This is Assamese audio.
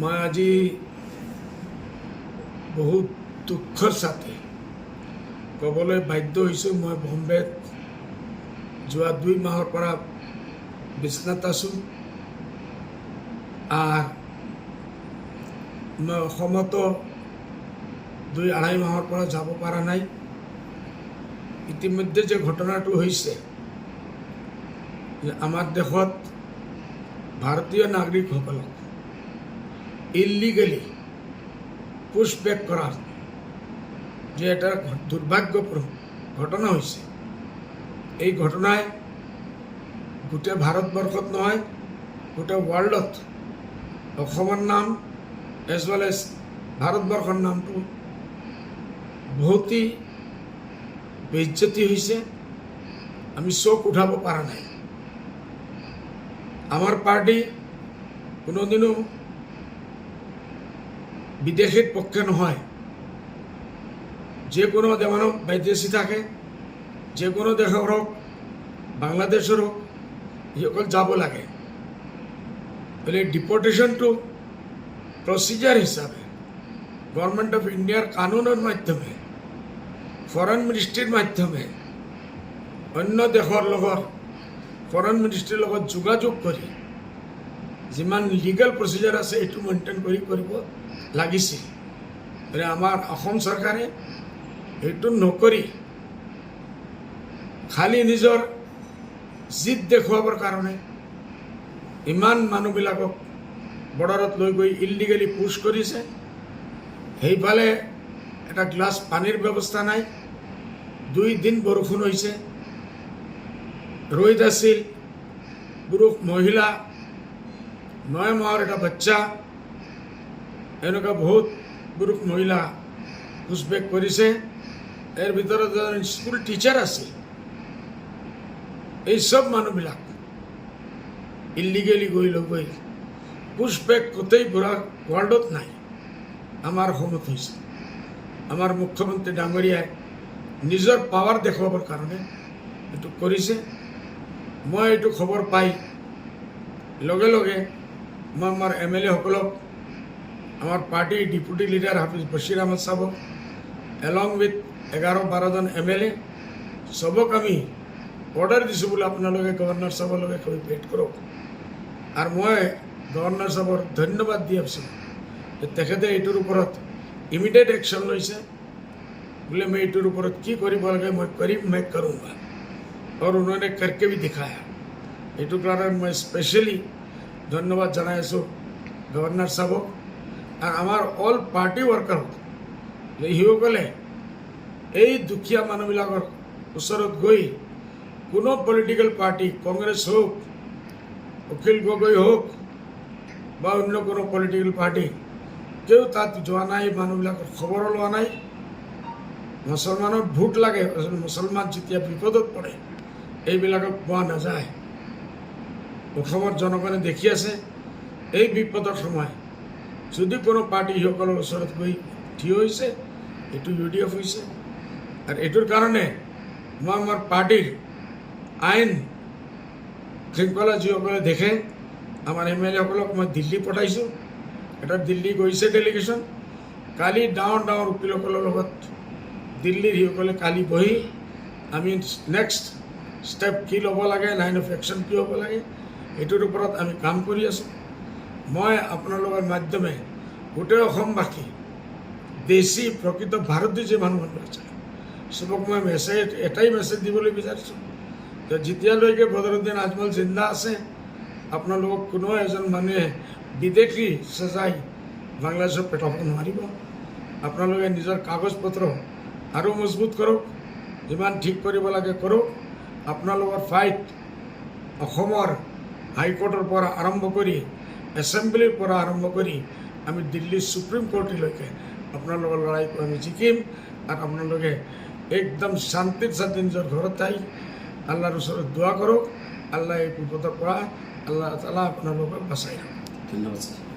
মই আজি বহুত দুখৰ সাথে ক'বলৈ বাধ্য হৈছোঁ, মই বম্বেত যোৱা 2 মাহৰ পৰা বিচনাত আছোঁ আৰু মই অসমতো 2-2.5 মাহৰ পৰা যাব পৰা নাই। ইতিমধ্যে যে ঘটনাটো হৈছে যে আমাৰ দেশত ভাৰতীয় নাগৰিকসকলক ইলিগেলি পুছবেক কৰাৰ যে এটা দুৰ্ভাগ্যপূৰ্ণ ঘটনা হৈছে, এই ঘটনাই গোটেই ভাৰতবৰ্ষত নহয়, গোটেই ৱৰ্ল্ডত অসমৰ নাম এজ ৱেল এজ ভাৰতবৰ্ষৰ নামটো বহুতেই বেইজ্জতি হৈছে। আমি চোখ উঠাব পৰা নাই। আমাৰ পাৰ্টি কোনোদিনো বিদেশীৰ পক্ষে নহয়। যে কোনো মানুহ বিদেশী থাকে, যে কোনো দেশৰ হওক, বাংলাদেশৰ হওক, যিসকল যাব লাগে। গতিকে ডিপৰ্টেশ্যনটো প্ৰচিজাৰ হিচাপে গভৰ্ণমেণ্ট অফ ইণ্ডিয়াৰ কানুনৰ মাধ্যমে, ফৰেন মিনিষ্ট্ৰীৰ মাধ্যমে, অন্য দেশৰ লগত ফৰেন মিনিষ্ট্ৰীৰ লগত যোগাযোগ কৰি যিমান লিগেল প্ৰচিজাৰ আছে, এইটো মেইনটেইন কৰি কৰিব লাগিছিল। গতিকে আমাৰ অসম চৰকাৰে সেইটো নকৰি খালি নিজৰ জিদ দেখুৱাবৰ কাৰণে ইমান মানুহবিলাকক বৰ্ডাৰত লৈ গৈ ইলিগেলি পুছ কৰিছে। সেইফালে এটা গ্লাছ পানীৰ ব্যৱস্থা নাই। 2 দিন বৰষুণ হৈছে, ৰ'দ আছিল। পুৰুষ, মহিলা, 9 মাহৰ এটা বাচ্চা, এনেকুৱা বহুত পুৰুষ মহিলা পুছবেক কৰিছে। ইয়াৰ ভিতৰত এজন স্কুল টিচাৰ আছিল। এই চব মানুহবিলাক ইলিগেলি গৈ লৈ গৈ পুছবেক গোটেই পুৰা ৱৰ্ল্ডত নাই, আমাৰ অসমত হৈছে। আমাৰ মুখ্যমন্ত্ৰী ডাঙৰীয়াই নিজৰ পাৱাৰ দেখুৱাবৰ কাৰণে এইটো কৰিছে। মই এইটো খবৰ পাই লগে লগে মই আমাৰ এম এল এসকলক, আমাৰ পাৰ্টীৰ ডিপুটি লিডাৰ হাফিজ বছিৰ আহমদ চাহাবক, এলং উইথ 11-12জন এম এল এ, চবক আমি অৰ্ডাৰ দিছোঁ বোলে আপোনালোকে গভৰ্ণৰ চাহাবৰ লগে গৈ ভেট কৰক। আৰু মই গভৰ্ণৰ চাহাবৰ ধন্যবাদ দি আছোঁ যে তেখেতে এইটোৰ ওপৰত ইমিডিয়েট একশ্যন লৈছে। বোলে মই এইটোৰ ওপৰত কি কৰিব লাগে মই কৰিম, मैं करूँगा, और उन्होंने करके भी दिखाया। এইটো কাৰণে মই স্পেচিয়েলি ধন্যবাদ জনাই আছোঁ গভৰ্ণৰ চাহাবক আৰু আমাৰ অল পাৰ্টি ৱৰ্কাৰক যে সিসকলে এই দুখীয়া মানুহবিলাকৰ ওচৰত গৈ কোনো পলিটিকেল পাৰ্টি, কংগ্ৰেছ হওক, অখিল গগৈ হওক বা অন্য কোনো পলিটিকেল পাৰ্টি, কেউ তাত যোৱা নাই, মানুহবিলাকৰ খবৰো লোৱা নাই। মুছলমানৰ ভোট লাগে, মুছলমান যেতিয়া বিপদত পৰে এইবিলাকক পোৱা নাযায়। অসমৰ জনগণে দেখি আছে, এই বিপদৰ সময় যদি কোনো পাৰ্টি সিসকলৰ ওচৰত গৈ থিয় হৈছে, এইটো ইউ ডি এফ হৈছে। আৰু এইটোৰ কাৰণে মই আমাৰ পাৰ্টীৰ আইন শৃংখলা যিসকলে দেখে, আমাৰ এম এল এসকলক মই দিল্লী পঠাইছোঁ। এটা দিল্লী গৈছে ডেলিগেশ্যন। কালি ডাঙৰ ডাঙৰ উকিলসকলৰ লগত দিল্লীৰ সিসকলে কালি বহি আমি নেক্সট ষ্টেপ কি ল'ব লাগে, লাইন অফ একশ্যন কি হ'ব লাগে, এইটোৰ ওপৰত আমি কাম কৰি আছোঁ। মই আপোনালোকৰ মাধ্যমে গোটেই অসমবাসী, দেশী প্ৰকৃত ভাৰতীয় যি মানুহ আছে, চবক মই মেছেজ, এটাই মেছেজ দিবলৈ বিচাৰিছোঁ যে যেতিয়ালৈকে বদৰুদ্দিন আজমল জিন্দা আছে, আপোনালোকক কোনো এজন মানুহে বিদেশী সজাই বাংলাদেশত পঠাব নোৱাৰিব। আপোনালোকে নিজৰ কাগজ পত্ৰ আৰু মজবুত কৰক, যিমান ঠিক কৰিব লাগে কৰক। আপোনালোকৰ ফাইট অসমৰ হাইকোৰ্টৰ পৰা আৰম্ভ কৰি, এছেম্বলিৰ পৰা আৰম্ভ কৰি আমি দিল্লীৰ সুপ্ৰিম কোৰ্টলৈকে আপোনালোকৰ লৰাইটো আমি জিকিম। আৰু আপোনালোকে একদম শান্তিৰ সাথে নিজৰ ঘৰত আহি আল্লাহৰ ওচৰত দোৱা কৰক। আল্লাহ এই বিপদৰ পৰা আল্লাহ তালা আপোনালোকক বাচাই ৰাখক। ধন্যবাদ স্যাৰ।